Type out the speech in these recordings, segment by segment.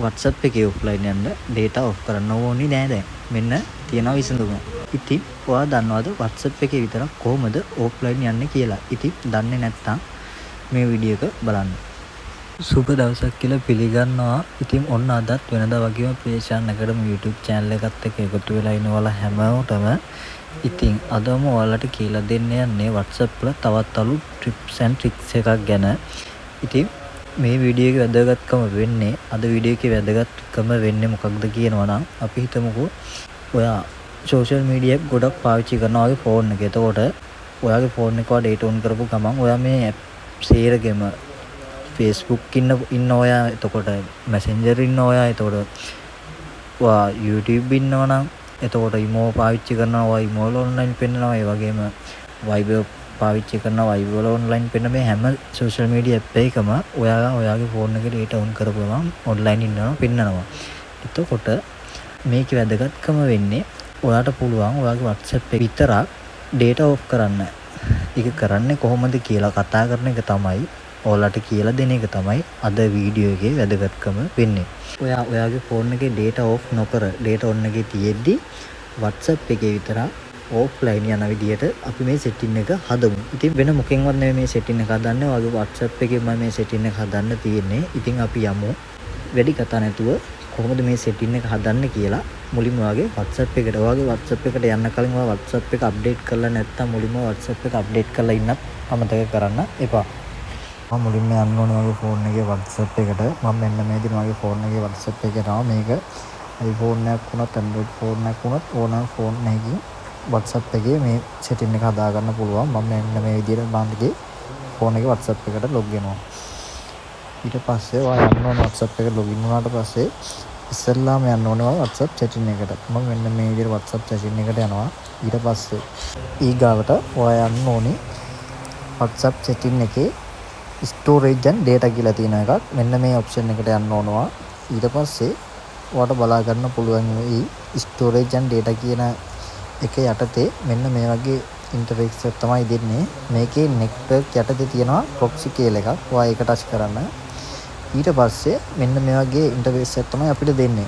WhatsApp එකේ offline යන්න data off කරන්න ඕනේ නෑ දැන්. මෙන්න තියෙනවා විසඳුම. ඉතින් ඔයා දන්නවද WhatsApp එකේ විතරක් කොහොමද ඔෆ්ලයින් යන්නේ කියලා? ඉතින් දන්නේ නැත්නම් මේ වීඩියෝ එක බලන්න. සුබ දවසක් කියලා පිළිගන්නවා. ඉතින් ඔන්න අදත් වෙනදා වගේම ප්‍රේෂාන් ඇකඩමි YouTube channel එකත් එක්ක එකතු වෙලා ඉන්න ඔයාලා හැමෝටම ඉතින් අදම ඔයාලට කියලා දෙන්න යන්නේ WhatsApp වල තවත් අලුත් ටිප්ස් ඇන්ඩ් ට්‍රික්ස් එකක් ගැන. ඉතින් මේ වීඩියෝ එකේ වැදගත්කම වෙන්නේ, අද වීඩියෝ එකේ වැදගත්කම වෙන්නේ මොකක්ද කියනවා නම්, අපි හිතමුකෝ ඔයා සෝෂල් මීඩියා ගොඩක් පාවිච්චි කරනවා ඔයාගේ ෆෝන් එක. එතකොට ඔයාගේ ෆෝන් එක ඔයා ඩේටා ඔන් කරපු ගමන් ඔයා මේ ඇප් සේරගෙම Facebook ඉන්න ඉන්න ඔයා, එතකොට Messenger ඉන්න ඔයා, එතකොට ඔයා YouTube ඉන්නවා නම්, එතකොට Imo පාවිච්චි කරනවා ඔයා Imo වල ඔන්ලයින් පෙන්නනවා, ඒ වගේම Viber පාවිච්චි කරනවා Viber වල ඔන්ලයින් පෙන්න, මේ හැම සෝෂල් මීඩියා ඇප් එකකම ඔයා ඔයාගේ ෆෝන් එකේ ඩේටා ඔන් කරපු ගමන් ඔන්ලයින් ඉන්නවා පෙන්නනවා. එතකොට මේකේ වැදගත්කම වෙන්නේ ඔයාට පුළුවන් ඔයාගේ WhatsApp එක විතරක් ඩේටා ඔෆ් කරන්න. ඒක කරන්නේ කොහොමද කියලා කතා කරන එක තමයි, ඔයාලට කියලා දෙන එක තමයි අද වීඩියෝ එකේ වැදගත්කම වෙන්නේ. ඔයා ඔයාගේ ෆෝන් එකේ ඩේටා ඔෆ් නොකර ඩේටා ඔන් එකේ තියෙද්දි WhatsApp එකේ විතරක් ඕෆ්ලයින් යන විදිහට අපි මේ සෙටින් එක හදමු. ඉතින් වෙන මොකෙන්වත් නෙමෙයි මේ සෙටින් එක හදන්නේ. ඔයාගේ WhatsApp එකෙන්මයි මේ සෙටින් එක හදන්න තියෙන්නේ. ඉතින් අපි යමු වැඩි කතා නැතුව කොහොමද මේ සෙටින් එක හදන්නේ කියලා. මුලින්ම ඔයාගේ WhatsApp එකට, ඔයාගේ WhatsApp එකට යන්න කලින් ඔයා WhatsApp එක අප්ඩේට් කරලා නැත්නම් මුලින්ම WhatsApp එක අප්ඩේට් කරලා ඉන්නත් අමතක කරන්න එපා. මම මුලින්ම යන්න ඕනේ මගේ ෆෝන් එකේ WhatsApp එකට. මම මෙන්න මේ විදිහට මගේ ෆෝන් එකේ WhatsApp එකට යනවා. මේක iPhone එකක් වුණත් Android phone එකක් වුණත් ඕනෑම ෆෝන් එකකින් WhatsApp එකේ මේ සෙටින් එක හදාගන්න පුළුවන්. මම මෙන්න මේ විදිහට මගේ ෆෝන් එකේ WhatsApp එකට ලොග් වෙනවා. ඊට පස්සේ ඔයා යන්න ඕනේ WhatsApp එකට ලොගින් වුණාට පස්සේ ඉස්සෙල්ලාම යන්න ඕනේ ඔයා WhatsApp chatting එකට. මම මෙන්න මේ විදිහට WhatsApp chatting එකට යනවා. ඊට පස්සේ ඊගාවට ඔයා යන්න ඕනේ WhatsApp chatting එකේ storage and data කියලා තියෙන එකක්. මෙන්න මේ ඔප්ෂන් එකට යන්න ඕනවා. ඊට පස්සේ ඔයාට බලා ගන්න පුළුවන් වෙයි storage and data කියන එක යටතේ මෙන්න මේ වගේ ඉන්ටර්ෆේස් එකක් තමයි දෙන්නේ. මේකේ නෙට්වර්ක් යටතේ තියෙනවා ප්‍රොක්සි කියලා එකක්. ඔයා ඒක ටච් කරන්න. ඊට පස්සේ මෙන්න මේ වගේ ඉන්ටර්ෆේස් එකක් තමයි අපිට දෙන්නේ.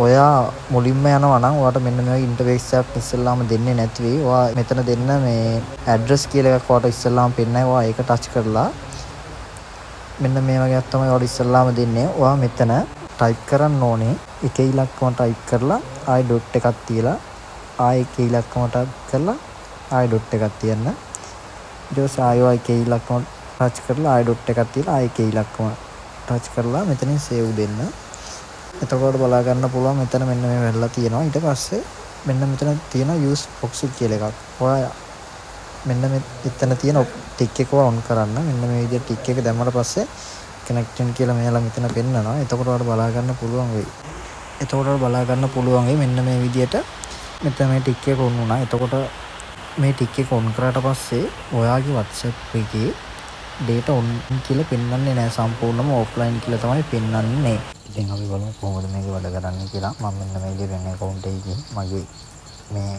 ඔයා මුලින්ම යනවා නම් ඔයාට මෙන්න මේ වගේ ඉන්ටර්ෆේස් එකක් ඉස්සෙල්ලාම දෙන්නේ නැති වෙයි. ඔයා මෙතන දෙන්න මේ ඇඩ්‍රස් කියලා එකක් ඔයාට ඉස්සෙල්ලාම පෙන්නයි. ඔයා ඒක ටච් කරලා මෙන්න මේ වගේ එකක් තමයි ඔයාට ඉස්සෙල්ලාම දෙන්නේ. ඔයා මෙතන ටයිප් කරන්න ඕනේ එක ඉලක්කම ටයිප් කරලා ආයෙ ඩොට් එකක් තියලා ආයෙ එක ඉලක්කම ටයිප් කරලා ආයෙ ඩොට් එකක් තියන්න. ඊට පස්සේ ආයෙ ඔයා එක ඉලක්කම ටච් කරලා ආයෙ ඩොට් එකක් තියලා ආයෙ එක ඉලක්කම ටච් කරලා මෙතනින් සේව් දෙන්න. එතකොට බලා ගන්න පුළුවන් මෙතන මෙන්න මේ වෙලා තියෙනවා. ඊට පස්සේ මෙන්න මෙතන තියෙනවා use proxy කියලා එකක්. ඔයා මෙන්න මේ එතන තියෙන ටික් එක ඔන් කරන්න. මෙන්න මේ විදිහට ටික් එක දැම්මට පස්සේ කනෙක්ටිං කියලා මෙයාලා මෙතන පෙන්නනවා. එතකොට ඔයාලට බලා ගන්න පුළුවන් වෙයි. එතකොට ඔයාලට බලා ගන්න පුළුවන් වෙයි මෙන්න මේ විදිහට මෙතන මේ ටික් එක ඔන් වුණා. එතකොට මේ ටික් එක ඔන් කරාට පස්සේ ඔයාගේ WhatsApp එකේ ඩේටා ඔන් කියලා පෙන්වන්නේ නෑ, සම්පූර්ණම ඔෆ්ලයින් කියලා තමයි පෙන්වන්නේ. ඉතින් අපි බලමු කොහොමද මේක වැඩ කරන්නේ කියලා. මම මෙන්න මේ විදිහට වෙන ඇකවුන්ට් එකකින් මගේ මේ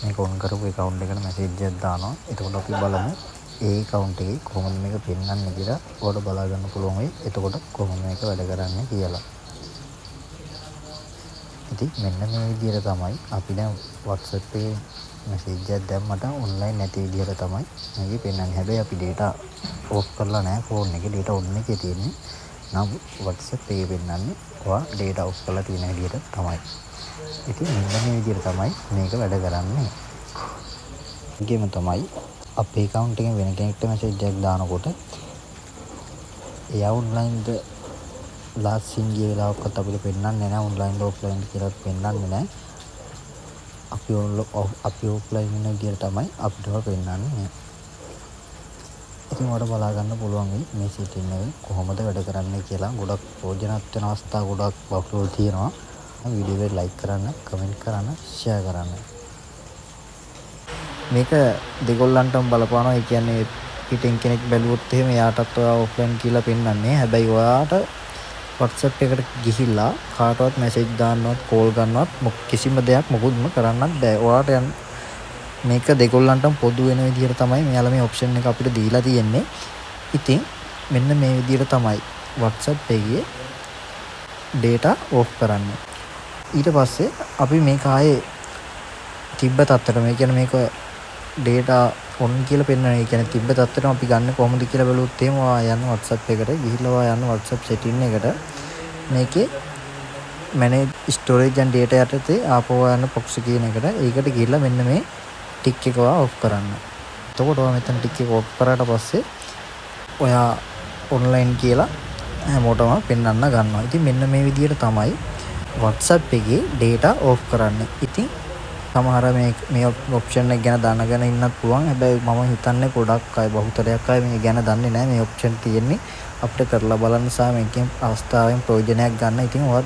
මේක ඔන් කරපු ඇකවුන්ට් එකට මැසේජ් එකක් දානවා. එතකොට අපි බලමු ඒ ඇකවුන්ට් එකේ කොහොමද මේක පෙන්වන්නේ කියලා. ඔයාලට බලා ගන්න පුළුවන් වෙයි. එතකොට කොහොමද මේක වැඩ කරන්නේ කියලා. ඉතින් මෙන්න මේ විදිහට තමයි අපි දැන් WhatsApp එකේ මැසේජ් එකක් දැම්මට ඔන්ලයින් නැති විදිහට තමයි මේකේ පෙන්වන්නේ. හැබැයි අපි ඩේටා ඔෆ් කරලා නැහැ, ෆෝන් එකේ ඩේටා ඔන් එකේ තියෙන්නේ. නමුත් WhatsApp එකේ පෙන්වන්නේ ඔයා ඩේටා ඔෆ් කරලා තියෙන විදිහට තමයි. ඉතින් මෙන්න මේ විදිහට තමයි මේක වැඩ කරන්නේ. ඒකෙම තමයි අපේ ඇකවුන්ට් එකෙන් වෙන කෙනෙක්ට මැසේජ් එකක් දානකොට එයා ඔන්ලයින්ද ලාස්ට් සීන් ගිය වෙලාවකත් අපිට පෙන්වන්නේ නැහැ, ඔන්ලයින්ද ඔෆ්ලයින්ද කියලා පෙන්වන්නේ නැහැ. අපි ඔෆ්ලයින් ඉන්න විදියට තමයි අපිටම පෙන්වන්නේ. ඉතින් ඔයාලට බලා ගන්න පුළුවන් වෙයි මේ සෙටින් එක කොහොමද වැඩ කරන්නේ කියලා. ගොඩක් ප්‍රයෝජනවත් වෙන අවස්ථා ගොඩක් බහුලව තියෙනවා. වීඩියෝ එක ලයික් කරන්න, කමෙන්ට් කරන්න, ෂෙයා කරන්න. මේක දෙගොල්ලන්ටම බලපානවා. ඒ කියන්නේ පිටින් කෙනෙක් බැලුවොත් එහෙම එයාටත් ඔයා ඔෆ්ලයින් කියලා පෙන්වන්නේ. හැබැයි ඔයාට WhatsApp එකට ගිහිල්ලා කාටවත් මැසේජ් දාන්නවත් කෝල් ගන්නවත් කිසිම දෙයක් මොකුත්ම කරන්නත් බෑ. ඔයාට යන්න මේක දෙගොල්ලන්ටම පොදු වෙන විදිහට තමයි මෙයාලා මේ ඔප්ෂන් එක අපිට දීලා තියෙන්නේ. ඉතින් මෙන්න මේ විදිහට තමයි WhatsApp එකේ data off කරන්නේ. ඊට පස්සේ අපි මේක ආයේ තිබ්බ තත්ත්වයට, මේ කියන්නේ මේක data on කියලා පෙන්නන. ඒ කියන්නේ තිබ්බ තත්ත්වයටම අපි ගන්න කොහොමද කියලා බැලුවොත් එහෙම ඔයා යන්න WhatsApp එකට ගිහිල්ලා ඔයා යන්න WhatsApp setting එකට. මේකේ manage storage and data යටතේ ආපහු යන්න proxy කියන එකට. ඒකට ගිහිල්ලා මෙන්න මේ ටික් එක ඔයා ඔෆ් කරන්න. එතකොට ඔයා මෙතන ටික් එක ඔෆ් කරාට පස්සේ ඔයා ඔන්ලයින් කියලා හැමෝටම පෙන්වන්න ගන්නවා. ඉතින් මෙන්න මේ විදිහට තමයි WhatsApp එකේ data off කරන්නේ. ඉතින් සමහර මේ මේ ඔප්ෂන් එක ගැන දැනගෙන ඉන්නත් පුළුවන්. හැබැයි මම හිතන්නේ ගොඩක් අය, බහුතරයක් අය මේ ගැන දන්නේ නැහැ. මේ ඔප්ෂන් තියෙන්නේ අපිට කරලා බලන්න සහ මේකෙන් අවස්ථාවෙන් ප්‍රයෝජනයක් ගන්න. ඉතින් ඔයත්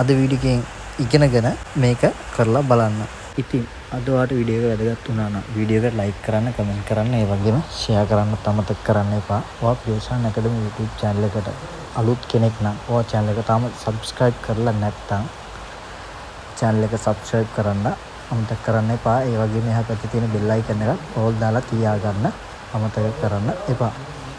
අද වීඩියෝ එකෙන් ඉගෙනගෙන මේක කරලා බලන්න. ඉතින් අද ඔයාලට වීඩියෝ එක වැදගත් වුණා නම් වීඩියෝ එකට ලයික් කරන්න, කමෙන්ට් කරන්න, ඒ වගේම ෂෙයා කරන්නත් අමතක කරන්න එපා. ඔයා ප්‍රියෝෂාන් ඇකඩමි YouTube channel එකට අලුත් කෙනෙක් නම්, ඔයා channel එක තාම subscribe කරලා නැත්නම් channel එක subscribe කරන්න අමතක කරන්න එපා. ඒ වගේම එහා පැත්තේ තියෙන බෙල් අයිකන් එකත් ඕල් දාලා තියාගන්න අමතක කරන්න එපා.